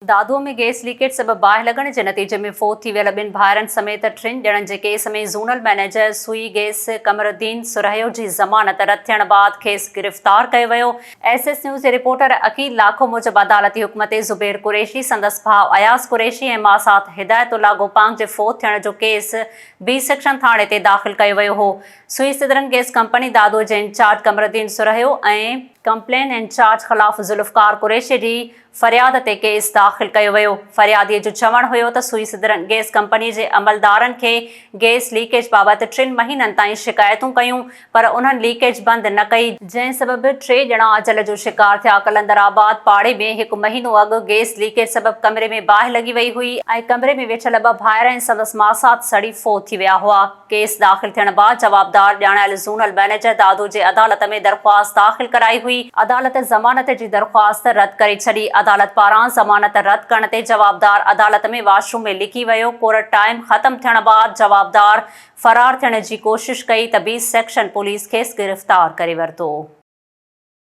دادوء ۾ gas leakage سبب باهه لڳڻ جي نتيجي ۾ فوت ٿي ويل ٻن ڀائرن سميت ٽن ڄڻن جي ڪيس ۾ زونل مئنيجر سوئي گئس قمرالدين سرهيو جي ضمانت رد ٿيڻ بعد کيس گرفتار ڪيو ويو. ايس ايس نيوز جي رپورٽر عقيل لاکو موجب عدالتي حڪم تي زبير قريشي، سندس ڀاء اياز قريشي ۽ ماسات هدايت الله گوپانگ جي فوت ٿيڻ جو ڪيس بي سيڪشن ٿاڻي تي داخل ڪيو ويو هو. Sui southern gas company Dadu جي incharge Qamaruddin Sarhio ۽ complaint incharge خلاف ذوالفقار قريشي جي فرياد تي ڪيس داخل ڪيو ويو. فريادي جو چوڻ هيو ته سوئي سدرن گئس ڪمپني جي عملدارن کي گئس ليڪيج بابت ٽن مهينن تائين شڪايتون ڪيون پر انهن ليڪيج بند نه ڪئي، جنهن سبب ٽي ڄڻا اجل جو شڪار ٿيا، قلندر آباد پاڙي ۾ هڪ مهينو اڳ گئس ليڪيج سبب ڪمري ۾ باهه لڳي وئي هئي ۽ ڪمري ۾ ويٺل ٻه ڀائر ۽ سندس ماسات سڙي فوت ٿي ويا هئا. ڪيس داخل ٿيڻ بعد جوابدار ڄاڻايل زونل مئنيجر دادو جي عدالت ۾ درخواست داخل ڪرائي هئي، عدالت ضمانت جي درخواست رد ڪري ڇڏي، عدالت پاران ضمانت رد ڪرڻ تي جوابدار عدالت ۾ واش روم ۾ لڪي ويو، ڪورٽ ٽائيم ختم ٿيڻ بعد جوابدار فرار ٿيڻ جي ڪوشش ڪئي ته بي سيڪشن پوليس کيس گرفتار ڪري ورتو.